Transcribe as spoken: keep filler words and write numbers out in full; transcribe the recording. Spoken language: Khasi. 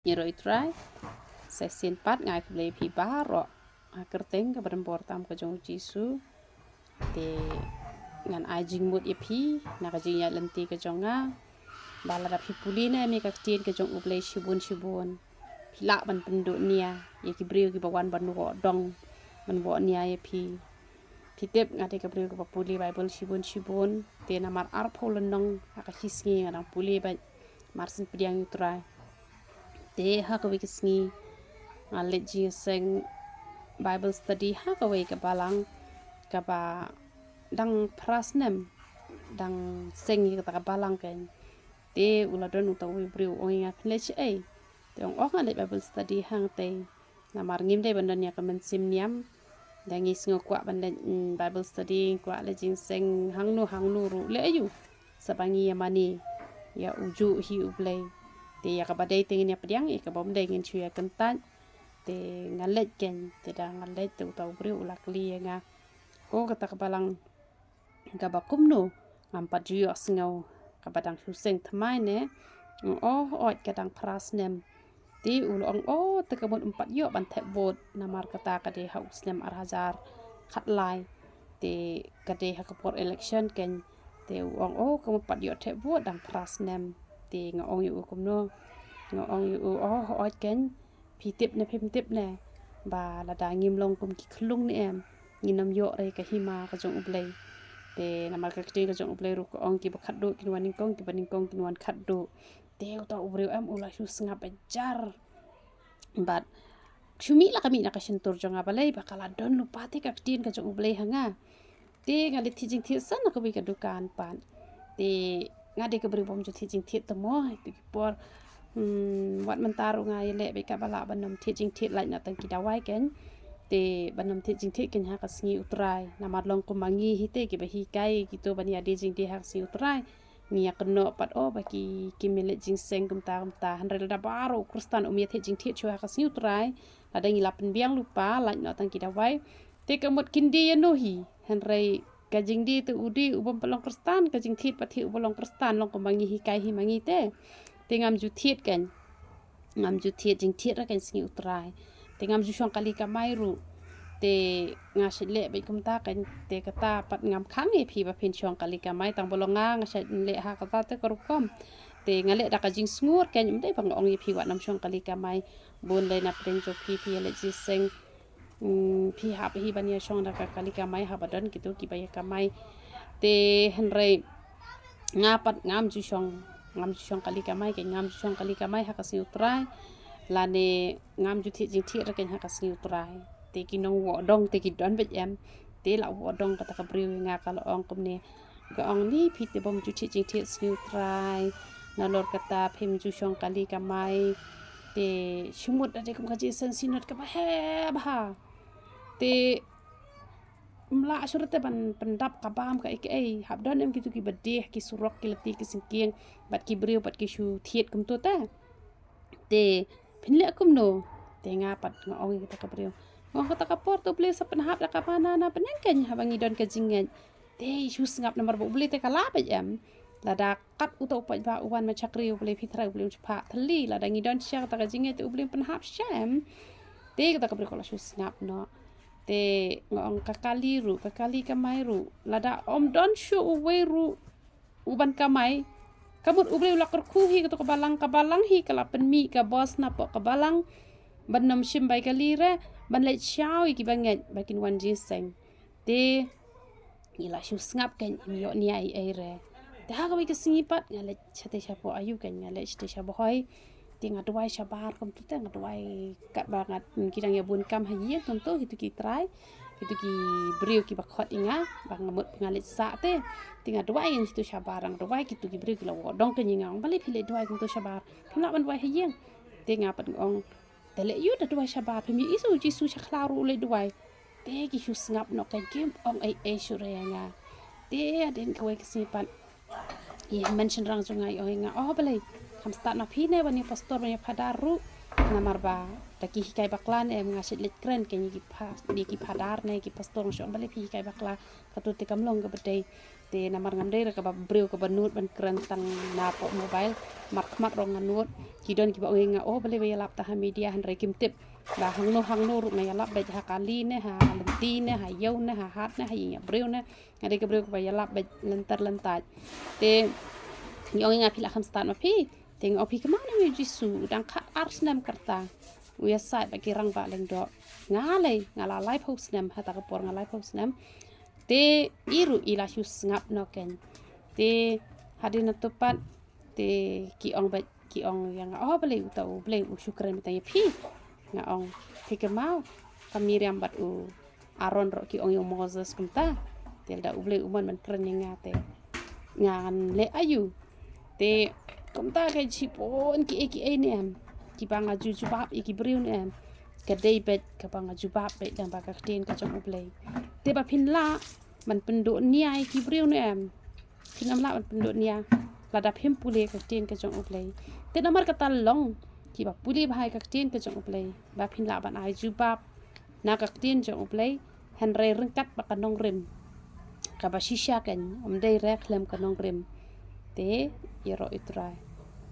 Ïaroh ïa u Trai. Sa shisien pat nga ai khublei ïa phi baroh ha ka kyrteng kaba donbor tam ka jong u Jisu. Te ngan ai jingmut ïa phi na ka jingïaid lynti ka jong nga, ba lada phi pule ne em ïa ka ktien ka jong U Blei shibun shibun, phi lah ban pynduh nia ïa ki briew kiba wan ban wad dong, ban wad nia ïa phi. Phi tip nga dei ka briew kaba pule Baibl shibun shibun. Te namar arphew lynnong ha ka shi sngi nga dang pule beit, mar syn pdiang ïa u Trai. Te ha kawei ka sngi nga leit jingïaseng Bible study ha kawei ka balang kaba dang phra snem dang seng ïa kata ka balang kein. Te u la don uta uwei u briew u ong ïa nga, phin leit shaei? Te ong, oh, nga leit Bible study hangtei. Namar ngim dei ban don ïa ka mynsiem niam. Da ngi sngew kwah ban leit, mm, Bible study, kwah leit jingïaseng hangno hangno ruh, leh aïu? Sa ba ngi ïa mane ïa u juh hi U Blei. Te ïa kaba dei te ngin ïa pdiang, ïa kaba ym dei ngin shu ïa kyntait. Te nga leit kein, te da nga leit te uta u briew u la kylli ïa nga, ko kata ka balang kaba kumno? Ngam pat ju ïohsngew. Kaba dang shu seng thymmai ne? Oh, hooid, ka dang phra snem. Te u la ong, oh, te ka mut ym pat ïoh ban thep vote, namar kata ka dei ha u snem ar hajar khatlai. Te ka dei ha ka por election kein. Te u ong, oh, ka mut ym pat ïoh thep vote, dang phra snem. Te nga ong ïa u, kumno? Nga ong ïa u, oh, hooid kein, phi tip ne phim tip ne ba lada ngim long kum ki khyllung ne em, ngin ym ïoh re ka hima ka jong U Blei. Te namar ka ktien ka jong U Blei ruh ka ong, kiba khatduh kin wan nyngkong, kiba nyngkong kin wan khatduh. Te uta u briew em u la shu sngap hajar. Bad shu mih la ka mih na ka shyntur jong nga, balei ba ka la don lypa te ka ktien ka jong U Blei ha nga. Te nga leit thied jingthied sa na kawei ka dukan pat. Te nga dei ka briew bym ju thied jingthied te mo, ïa tu ki por. Hmm, wat mynta ruh nga ïaleh beit kaba lah ban ym thied jingthied, lait noh tang ki dawai kein. Te ban ym thied jingthied kein ha ka sngi U Trai. Namar long kum ma ngi hi te kiba hikai kito ban ïadie jingdie ha ka sngi U Trai. Ngi ïa kynnoh pat, oh, ba ki, kim ïaleit jingïaseng kumta kumta. Hynrei lada baroh u Khristan um ïa thied jingthied shuh ha ka sngi U Trai, lada ngi la pynbiang lypa, lait noh tang ki dawai, te ka mut kin die ïano hi. Hynrei ka jingdie te u die u bym pat long Khristan, ka jingthied pat thied u ba long Khristan, long kum ma ngi hikai hi ma ngi te. Te ngam ju thied kein. Ngam ju thied jingthied re kein sngi U Trai. Te ngam ju shong kali kamai ruh. Te nga shait leh beit kumta kein, te kata pat ngam khang ïa phi ba phin shong kali kamai, tang ba long nga, nga shait leh ha kata te ka rukom. Te nga leh da ka jingsngur kein, ym dei ba nga ong ïa phi wat nym shong kali kamai. Bun lei na pdeng jong phi, phi ïaleit jingïaseng. Hmm, phi hap hi ban ïa shong da ka kali kamai haba don kito kiba ïa kamai. Te hynrei nga pat ngam ju shong, ngam ju shong kali kamai, kein ngam ju shong kali kamai ha ka sngi U Trai. Lane ngam ju thied jingthied re kein ha ka sngi U Trai. Te ki nongwad dong te ki don beit em. Te la wad dong kata ka briew ïa nga, ka la ong kumne. Ka ong, ni phi te bym ju thied jingthied sngi U Trai, nalor kata phim ju shong kali kamai. Te shu mut da dei kum ka jingïaseng Synod kaba heh bha. Te ym lah shuh te ban pyndap ka bam kaei kaei. Hap don em kito kiba die ha ki surok, ki lynti ki syngkien, bad ki briew bad ki shu thied kumto te. Te phin leh kumno? Te nga pat nga ong ïa kata ka briew, nga ong, kata ka por te U Blei sa pynhap da kaba na na bneng kein haba ngi don ka jingngeit. Te shu sngap namar ba U Blei te ka lah beit em. Lada kat uta u paidbah u wan ban shakri U Blei, phi tharai U Blei un shah phah thylli? Lada ngi don shisha kata ka jingngeit te U Blei un pynhap shisha em. Te kata ka briew ka la shu sngap noh. Te nga ong, ka kali ruh, ka kali kamai ruh, lada ym don shuh uwei ruh u ban kamai, ka mut U Blei u la kyrkhu hi kato ka balang, ka balang hi ka la pynmih ka bos napoh ka balang ban nym shim bai kali re, ban leit shaw ïa kiba ngeit ba kin wan jingïaseng. Te ngi la shu sngap kein, ym ïoh nia ei ei re. Te ha kawei ka sngi pat nga leit shatei shapoh aïu kein, nga leit shatei sha Bhoi. Te nga duwai shabar kumto te, nga duwai katba nga, ki dang ïa bun kam ha ïing kumto, kito ki trai, kito ki briew kiba khot ïa nga ba nga mut nga leit sah te. Te nga duwai ïa kito shabar, nga duwai, kito ki briew ki la wad dong kein ïa nga, ong, balei phi leit duwai kumto shabar, phim lah ban duwai ha ïing? Te nga pat nga ong, te leh aïu da duwai shabar, phim ïohi sa U Jisu sha khlaw ruh u leit duwai? Te ki shu sngap noh kein, kim ong ei ei shuh re ïa nga. Te hadien kawei ka sngi pat i hynmen shynrang jong nga i ong ïa nga, oh, balei Kham stad ma phi ne ban ïa pastor ban ïa phadar ruh. Namar ba da ki hikai bakla ne em nga shait leit kren kein ïa ki pha-, ïa ki phadar ne ki pastor, nga shu ong balei phi hikai bakla, kato te kam long kaba dei. Te namar ngam dei re kaba briew kaba nud ban kren tang napoh mobile. Markhmat ruh nga nud. Ki don kiba ong ïa nga, oh, balei ba ïalap tang ha media, hynrei kim tip ba hangno hangno ruh nga ïalap beit, ha kali ne, ha lynti ne, ha ïew ne, ha hat ne, ha ïing ïa briew ne. Nga dei ka briew kaba ïalap beit lynter lyntait. Te ngi ong ïa nga, phi la kham stad ma phi. Te nga ong, phi kynmaw ne em ïa u Jisu, u dang khatar snem ka rta, u ïasaid bad ki rangbah lyngdoh. Nga lei, nga la laiphew snem, ha kata ka por nga laiphew snem. Te i ruh i la shu sngap noh kein. Te hadien nangta pat te ki ong beit, ki ong ïa nga, oh, balei uta U Blei u shu kren beit tang ïa phi. Nga ong, phi kynmaw, ka Miriam bad u Aaron ruh ki ong ïa u Moses kumta. Te lada U Blei u mon ban kren ïa nga te ngan leh aïu. Te kumta ka jingpynbun kiei kiei ne em, kiba nga ju jubab ïa ki briew ne em, ka dei beit kaba nga jubab beit lyngba ka ktien ka jong U Blei. Te ba phin lah ban pynduh nia ïa ki briew ne em, phin ym lah ban pynduh nia lada phim pule ka ktien ka jong U Blei. Te namar kata long, kiba pule bha ïa ka ktien ka jong U Blei, ba phin lah ban ai jubab na ka ktien jong U Blei, hynrei ryngkat bad ka nongrim kaba shisha kein, ym dei re khlem ka nongrim. Te ïaroh ïa U Trai.